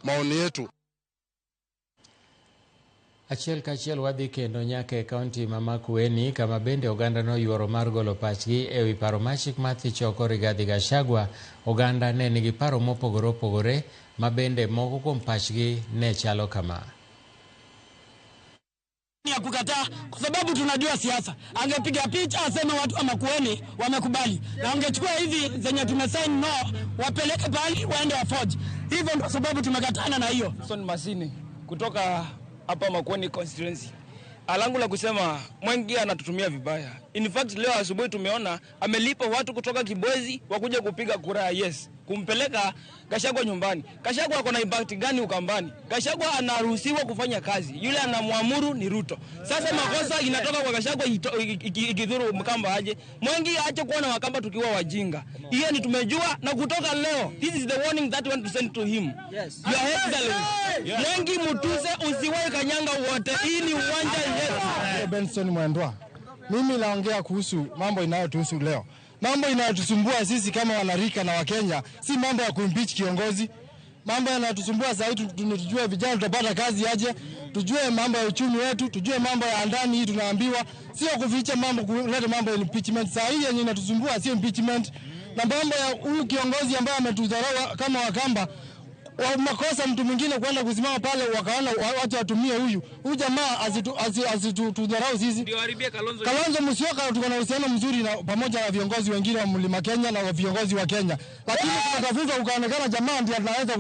Maoni yetu. Achiel kachiel wadhi kendo nyaka e kaunti ma Makueni, kama bende oganda noyuoro mar golo pachgi e wi paro mar chik mar thicho oko Rigathi Gachagua. Oganda ne nigi paro mopogore opogore, ma bende moko kuom pachgi ne chalo kama. Ya kukataa kwa sababu tunajua siasa. Angepiga picha aseme watu wa Makueni wamekubali, na angechukua hizi zenye tumesign no, wapeleke pahali waende waforge. Hivyo ndio sababu tumekatana na hiyo. Son Masini kutoka hapa Makueni constituency. Langu la kusema, Mwengi anatutumia vibaya. In fact, leo asubuhi tumeona amelipa watu kutoka Kibwezi wakuja kupiga kura ya yes, kumpeleka Gachagua nyumbani. Gachagua ako na impact gani Ukambani? Gachagua anaruhusiwa kufanya kazi, yule anamwamuru ni Ruto. Sasa makosa inatoka kwa Gachagua ikidhuru Mkamba aje? Mwengi aache kuona Wakamba tukiwa wajinga. Hiyo ni tumejua, na kutoka leo, this is the warning that we want to send to him. Your Excellency, Mwengi Mutuse, usiwahi kanyanga wote. Hii ni uwanja yetu. Benson Mwendwa. Mimi naongea kuhusu mambo inayotuhusu leo. Mambo inayotusumbua sisi kama wanarika na Wakenya si mambo ya kuimpeach kiongozi. Mambo yanayotusumbua sasa hivi, tujue vijana tutapata kazi aje, tujue mambo ya uchumi wetu, tujue mambo ya ndani hii tunaambiwa, sio kuficha mambo, kuleta mambo ya impeachment. Saa hii yenye inatusumbua sio impeachment, na mambo ya huyu kiongozi ambaye ametudharau kama Wakamba wa makosa mtu mwingine kwenda kusimama pale, wakaona wacha watumie huyu huyu jamaa asitudharau sisi. Kalonzo. Kalonzo Musyoka tuko na uhusiano mzuri na pamoja na viongozi wengine wa Mlima Kenya na viongozi wa Kenya, lakini tunatafuta ukaonekana jamaa ndiye anaweza.